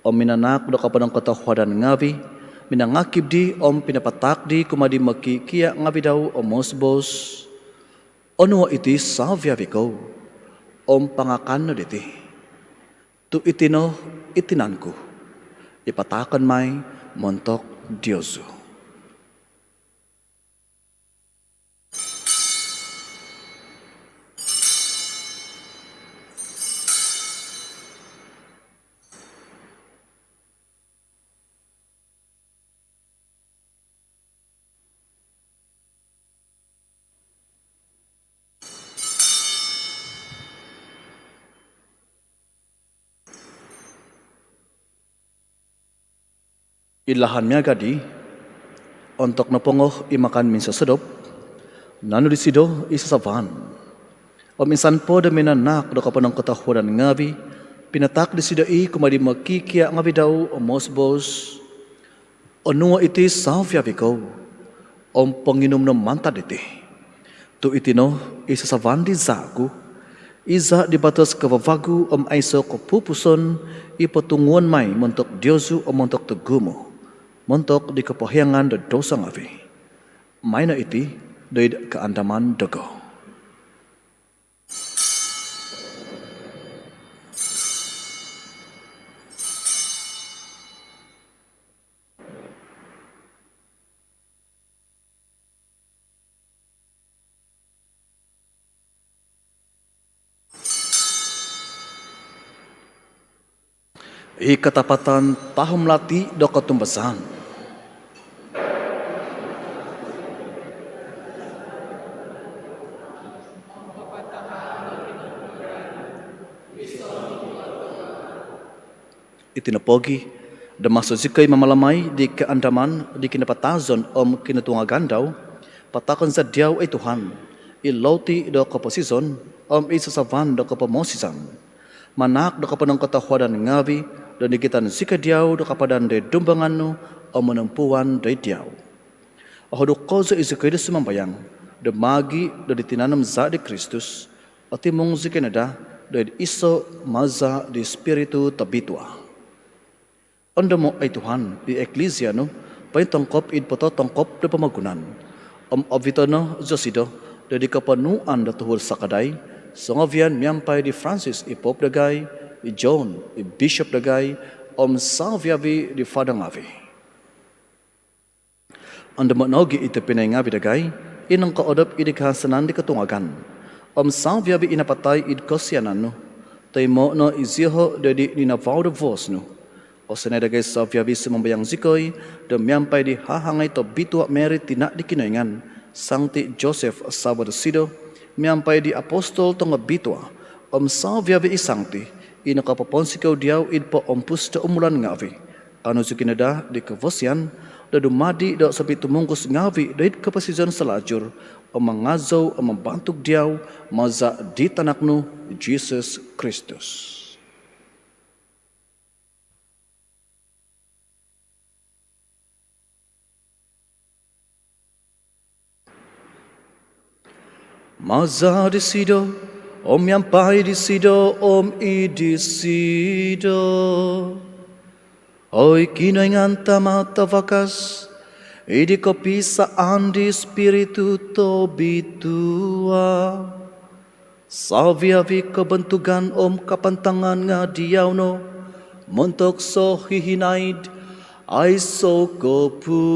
om minanaak do koponongkotohuadan ngaavi', minangakib di om pinapataak di kumaa di mokikia' ngaavi' dau om moos-boos: Onuo' iti savi-avi kou om pangakan no diti, tu' iti no i tinan ku i pataakon mai montok diozu. Id lahan miaga' di, ontok nopongo i makan minsosodop, nanu disido i sasavan. Om insan po do minanaak do koponongkotohuadan ngavi', pinataak disido i kumaa di mokikia' ngavi' dau om moboos, "Onuo' iti saviavi kou, om ponginum no mantad diti. Tu' iti no i sasavan di zaa' ku, i zaa' di batos kavavagu om aiso' kopupuson, i potunguon mai montok diozu om montok togumu', montok di kopohiangan do douso ngavi'. Maai no iti do id kaandaman dogo." I katapatan tahum lati do kotumbazaan. Iti nopogi', do maso zikoi mamalamai di kaandaman di kinapatazon om kinotungagan dau, pataakon za diau, oi Tuhan, i louti do koposizon om i sasavan do kopomosizan. Manaak do koponongkotohuadan ngavi' do nigitan zikoi diau do kapadan do id dumbangan nu om monompuan do id diau. Ohoduk kozo i zikoi do sumambayang do maagi' do di tinan om zaa' di Kristus, otimung zikoi no daa do id iso' maza' di Spiritu Tobitua. Ondomo', oi Tuhan, i Eklisia nu pointongkop id pototongkop do pomogunan, om ovito' no zosido do id koponuan do tuhud sakadai songovian miampai di Francis i Pope dagai, i John i Bishop dagai, om saviavi di Fada ngavi'. Ondomo' nogi' i tobpinai ngavi' dagai i nongkoodop id kahansanan di kotungagan om saviavi i napatai id kosianan nu. Toimo' no iziaho' do id ninavau do vuos nu. Kosianai dagai saviavi, sumambayang zikoi do miampai di hahangai tobitua Mary, tina' di Kinoingan, Sangti Joseph savo' dosido, miampai di apostol tongobitua om saviavi i sangti i nokopoponsikou diau id poompus do umulan ngavi', kaanu zikoi no daa di kovosian do dumadi' do sopitumungkus ngavi' do id koposizon salajur, om mangazou om mambantug diau maza' di tanak nu Jisus Kristus. Maza' disido, om miampai disido, om id disido, oi Kinoingan Tama' Tavakas, id kopisaan di Spiritu Tobitua, saviavi kobontugan om kapantangan nga' diau no, montok sohihinaid aiso' kopupuson.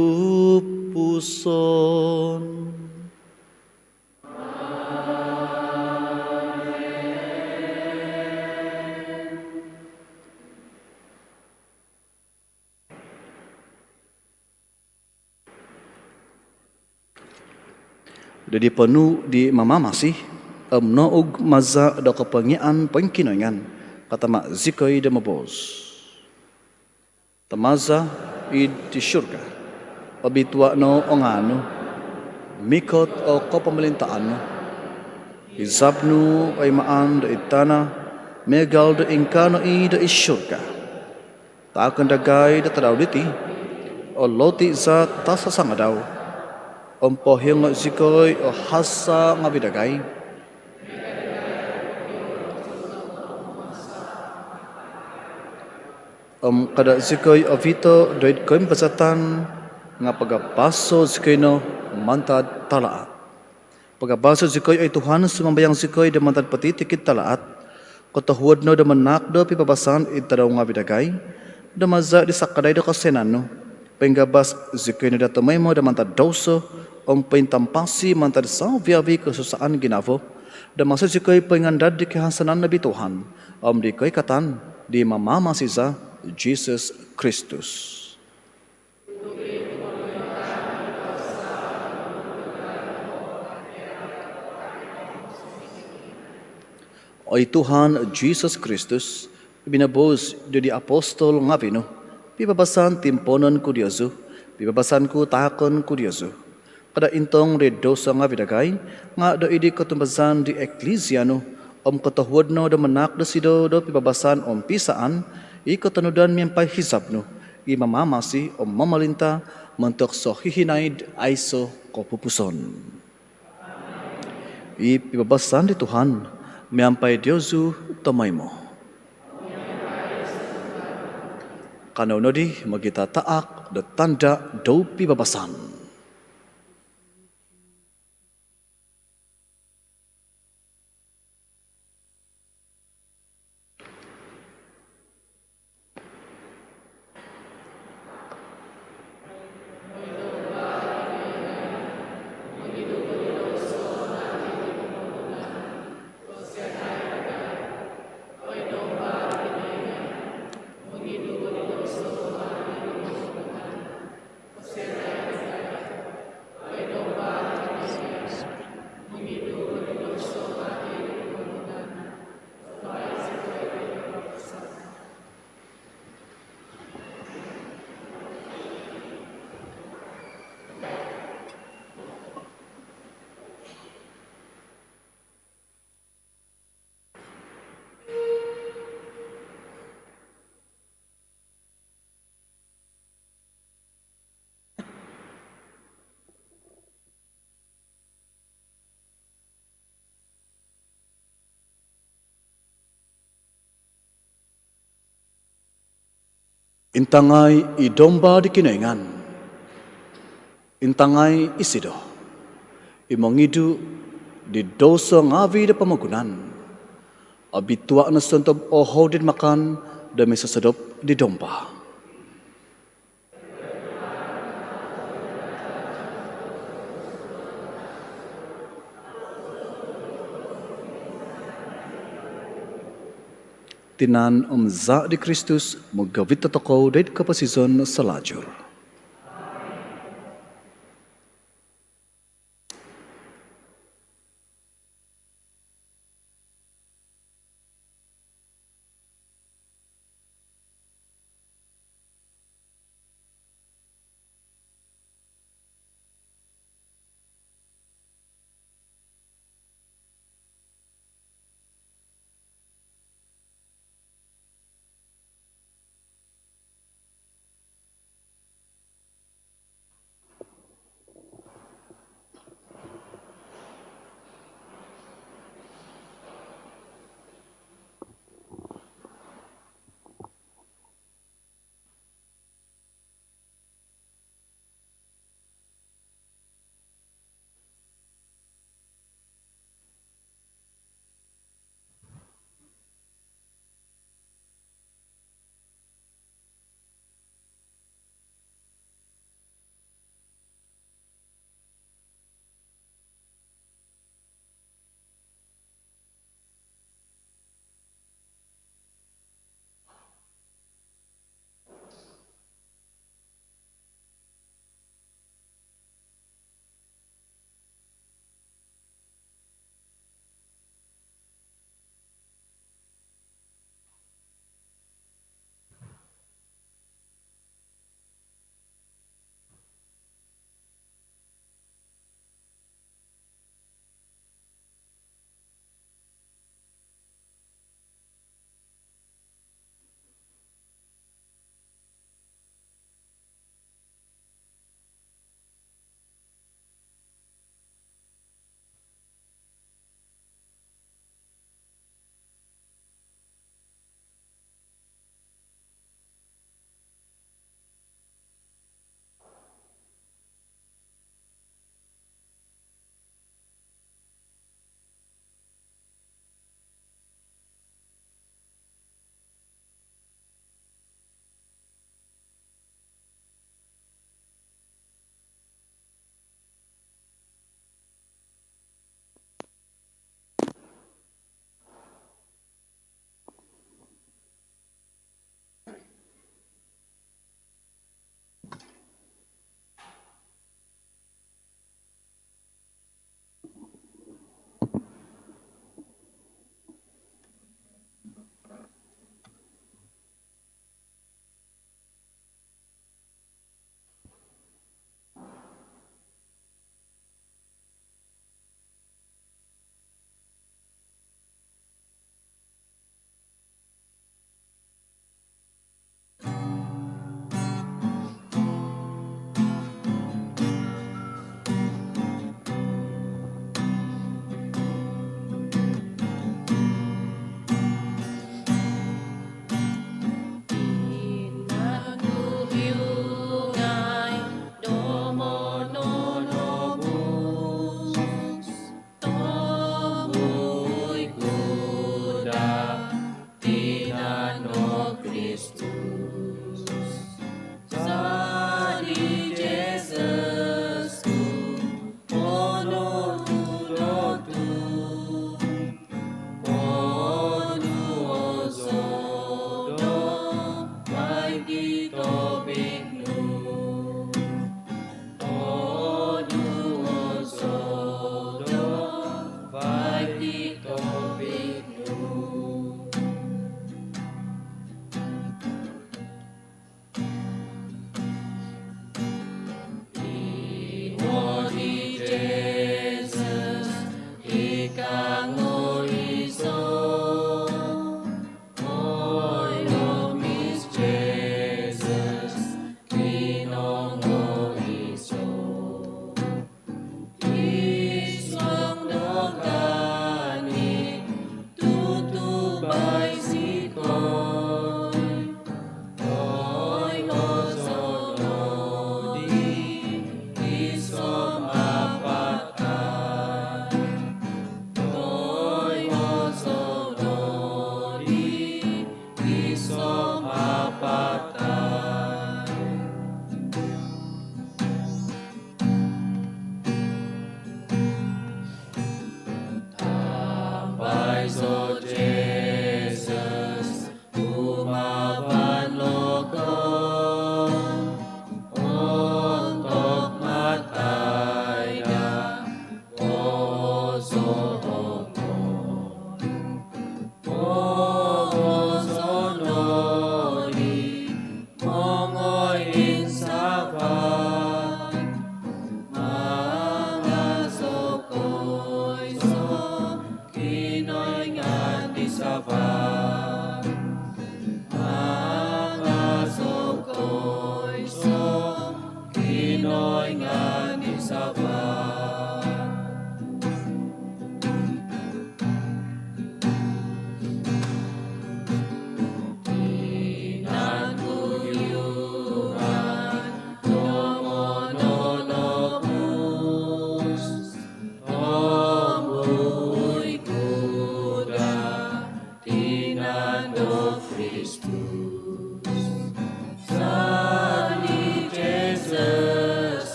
Do di ponuu' di Mamamasi om noug maza' do kopongiaan poingkinoingan, katama' zikoi do moboos: Tama' za id surga, obitua' no o ngaan nu, mikot o kopomolintaan nu, hizab nu oi maan do id tana' miagal do ingkaa no i' do id surga. Taakon dagai do tadau diti o loti' za tasasangadau, om pohiongo' zikoi o hasa' ngavi' dagai, om kada' zikoi ovito' do id koimbazatan, nga' pagabaso' zikoi no mantad talaat. Pagabaso' zikoi, oi Tuhan, sumambayang zikoi, do mantad potitikid talaat, kotohuod no do manaak do pibabasan id tadau ngavi' dagai, do maza' di sakadai do kosianan nu, poinggabas zikoi no daa tomoimo do mantad douso, om pointampasi mantad saviavi kosusaan ginavo, do maso zikoi poingandad di kahansanan nobitua, om di koikatan di Mamamasi za Jisus Kristus. Oi Tuhan Jisus Kristus, minoboos do di apostol ngavi' nu, Pibabasan timpoonon ku diozu, pibabasan ku taakon ku diozu. Kada' intong di douso ngaavi' dagai, nga' do id di kotumbazaan di Eklisia nu, om kotohuod no do manaak dosido do pibabasan om piisaan, i kotonudan miampai hizab nu, i mamamasi om momolinta' montok sohihinaid aiso' kopupusan. I pibabasan di Tuhan miampai diozu tomoimo. Kanou nodi mogitataak do tanda' do pibabasan. Intangai i Domba di Kinoingan. Intangai isido i mongidu' di douso ngaavi' do pomogunan. Obitua' no sontob o houd id makan do misosodop di Domba. Tinan om zaa' di Kristus mogovit dotokou doid koposizon salajur.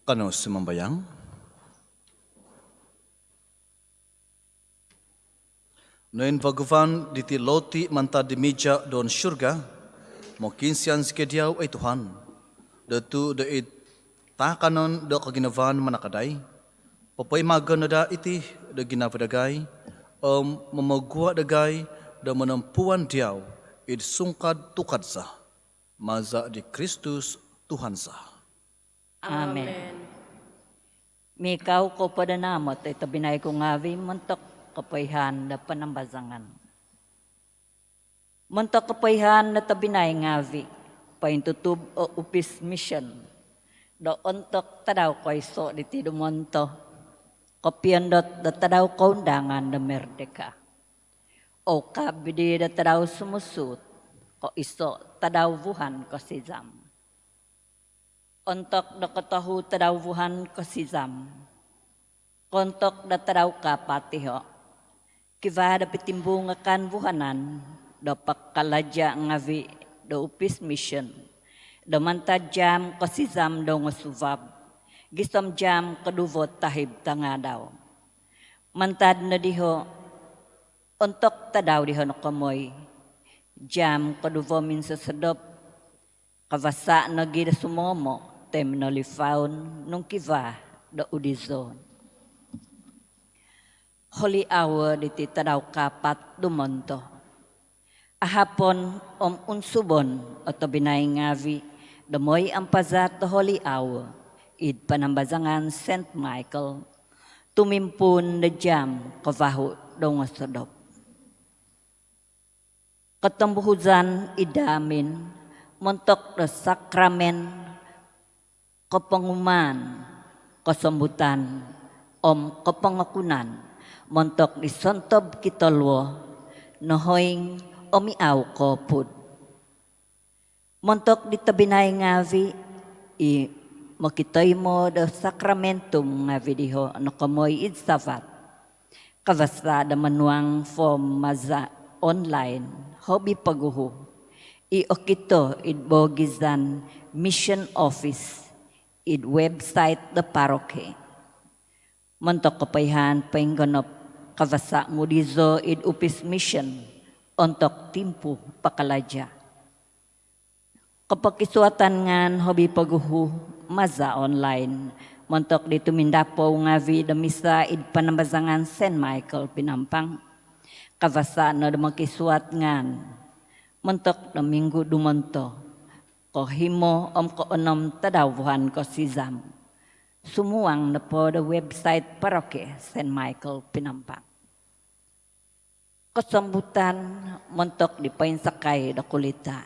Kanou sumambayang. Noinvaguvan diti loti mantad di mija' doun surga, mokiinsian zikoi diau, oi Tuhan, do tuu' do id taakanon do koginavaan manakadai, popoimagon no daa iti do ginavo dagai om momoguva' dagai do monompuan diau id sungkad tukad za. Maza' di Kristus Tuhan za. Amen. Amen. Mikau kou po do naamot oi tobpinai ku ngaavi' montok kopoihaan do panambazangan. Montok kopoihaan do tobpinai ngaavi', pointutub o upis mision do ontok tadau koiso' diti dumonto, kopiondot do tadau koundangan do Merdeka. Oukab di do tadau sumusuut, koiso' tadau vuhan kosizam. Ontok do kotohu tadau vuhan kosizam, koontok do tadau kaapat iho', kivaa do pitimbungakan vuhanan do pakalaja' ngaavi' do upis mision do mantad jaam kosizam do ngosuvab gisom jaam koduvo tahib tangaadau. Mantad no diho', ontok tadau diho' nokomoi, jaam koduvo minsosodop, kavasa' nogi' do sumomo' toi monolifaun nung kivaa do udizoon. Holy Hour diti tadau kaapat dumonto. Ahapon om unsubon o tobpinai ngaavi' do moi ampazat do Holy Hour id panambazangan Saint Michael tumimpuun do jaam kovahu' do ngosodop. Kotombuhuzan id haamin montok do sakramen kopongumaan, kosombutan om kopongokunan montok di sontob kitoluo, nohoing om i au koopud. Montok di tobpinai ngaavi' i mokitoimo do sakramentum ngaavi' diho' nokomoi id savat, kavasa' do monuang form maza' online hobi poguhu i okito id boogizan mission office id website do paroki. Montok kopoihaan poinggonop, kavasa' mudizo id upis mision ontok timpu pakalaja'. Kopokisuatan ngaan hobi poguhu maza' online montok di tumindapou ngaavi' do misa id panambazangan Saint Michael Penampang. Kavasa' no do mokisuat ngaan montok do minggu dumonto, kohimo om koonom tadau vuhan kosizam, sumuang nopo do website paroki Saint Michael Penampang. Kosombutan montok di poinsakai do kulita'.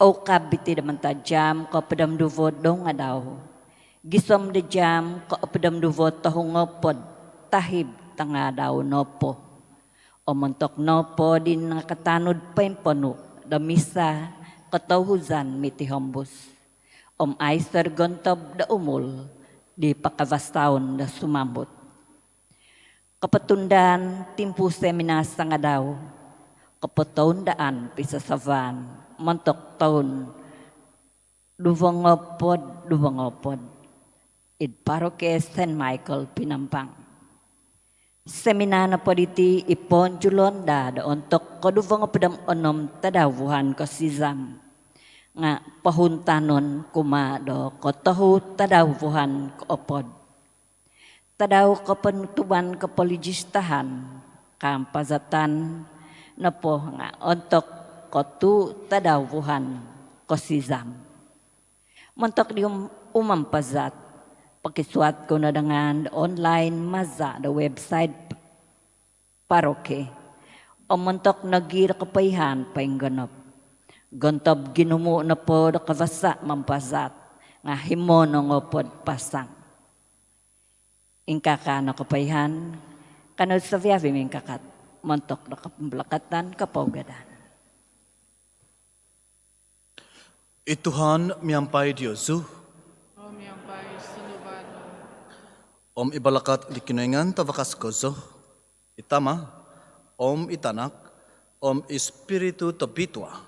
Oukab iti do mantad jaam koopod om duvo doungadau gisom do jaam koopod om duvo tohu ngoopod tahib tangaadau nopo. Om montok nopo di nakatanud poimponu' do misa kotouhuzan mitihombus om aiso' do gontob do umul di pakavasaon do sumambut. Kopotundaan timpu seminar sangadau, kopotoundaan pisasavaan montok toun duvo ngoopod duvo ngoopod id paroki Saint Michael Penampang. Seminar nopo diti i poonjulon daa do ontok koduvo ngoopod om onom tadau vuhan kosizam, nga' pohuntanon kumaa do kotohu tadau vuhan koopod. Tadau koponutuban kopolijistahan kaampazatan nopo nga' ontok kotuu tadau vuhan kosizam. Montok di um-, umampazat, pokisuat kou no do ngaan do online maza' do website paroki. Om montok nogi' do kopoihaan poinggonop, gontob ginumu' nopo do kavasa' mampazat nga' himo no ngoopod pasang. Ingkaa no kopoihaan, kanou savi-avi' mingkakat montok do kapambalakatan kopougadan. I Tuhan miampai diozu. Om miampai sunduvan nu. Om i balakat di Kinoingan tavakas kozo, i Tama', om i Tanak, om i Spiritu Tobitua,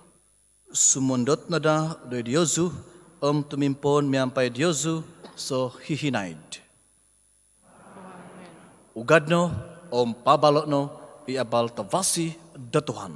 sumondot no daa do id diozu om tumimpoon miampai diozu so hihinaid. Ugad no om paabalo' no i abal tavasi do Tuhan.